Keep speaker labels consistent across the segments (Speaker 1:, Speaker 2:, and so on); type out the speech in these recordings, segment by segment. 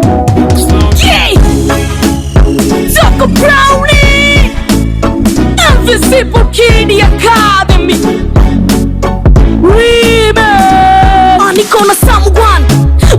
Speaker 1: Yeah! Tuko Brownie! Invisible Kid Academy! Remix! Niko na someone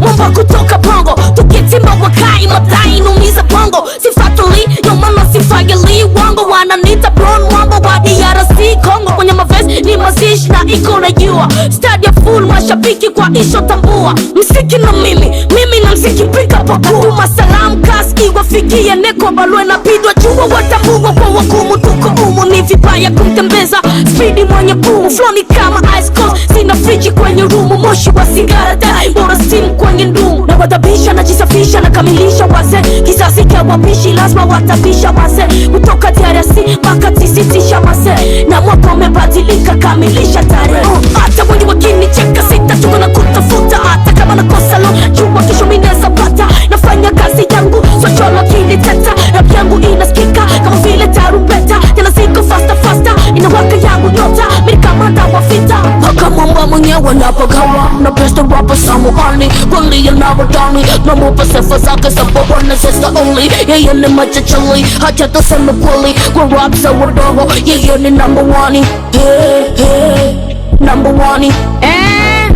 Speaker 1: mwamba kutoka Bongo, tukitimba wakai madai inumiza bongo, sifatili yo mama sifagili wango wananita Brown mwamba wa DRC Congo, kwenye mavesi ni mazishi na iko na jua stadi full mashabiki kwa isho tambua msiki na mimi mimi na msiki pika pakua tuma salamu kasi iwafikie neko balwe na pidwa jua watambua kwa wakumu tuko umu ni vibaya kumtembeza spidi mwenye pumu flow ni kama ice cold sina friji kwenye rumu moshi wa sigara dai bora steam kwenye ndumu na wadhabisha najisafisha na kamilisha wazee kizazi cha wapishi lazima watabisha wazee kutoka DRC mpaka tisitisha wazee na mwaka umebadilika kamilisha tarehe hata wengi wakinicheka sitachoka na kutafuta hata kama nakosa lo jua kesho mimi naweza pata nafanya kazi yangu socholo kiniteta rap yangu inasikika kama vile tarumbeta tena ziko faster faster inawaka yangu nyota mimi kamanda wa vita paka mwamba mwenyewe napagawa na best rapper Samuani kweli na wadani namupa sifa zake za bwana sister only yeye ni machachali hacha tuseme kweli kwa rap za wadogo yeye ni number one hey, hey, number one.
Speaker 2: Eh,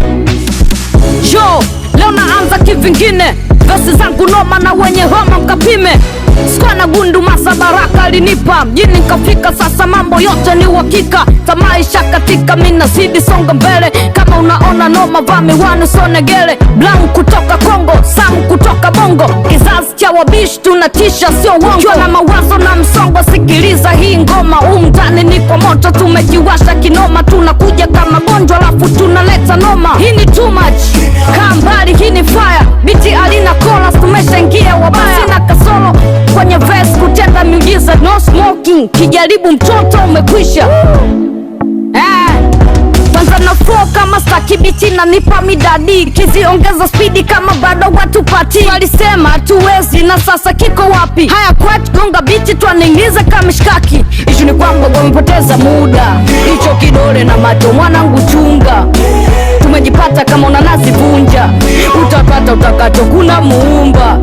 Speaker 2: yo leo naanza kivingine, vesi zangu noma na wenye homa mkapime. Sikuwa na gundu masa baraka alinipa mjini nikafika, sasa mambo yote ni uhakika. Tamaa isha katika, mi nazidi songa mbele. Kama unaona noma vaa miwani usonegele. Blank kutoka Kongo, Sam kutoka Bongo, kizazi cha wabishi tunatisha, sio uongo. Ukiwa na mawazo na msongo, sikiliza hii ngoma. Huu mtani ni kwa moto, tumejiwasha kinoma, tunakuja kama gonjwa alafu tunaleta noma. Hii ni too much, kaa mbali, hii ni fire. Biti alina chorus, tumeshaingia wabaya. Sina kasoro kwenye verse kutenda miujiza, no smoking. Kijaribu mtoto umekwisha. Kwanza na flow kama staki biti na nipa midadi kiziongeza spidi kama bado watu pati walisema hatuwezi na sasa kiko wapi? Haya kwat gonga biti twaningiza kama mishkaki. Ishu ni kwamba wamepoteza muda, hicho kidole na macho mwanangu chunga, tumejipata kama unanasi vunja, utapata utakacho kuna muumba.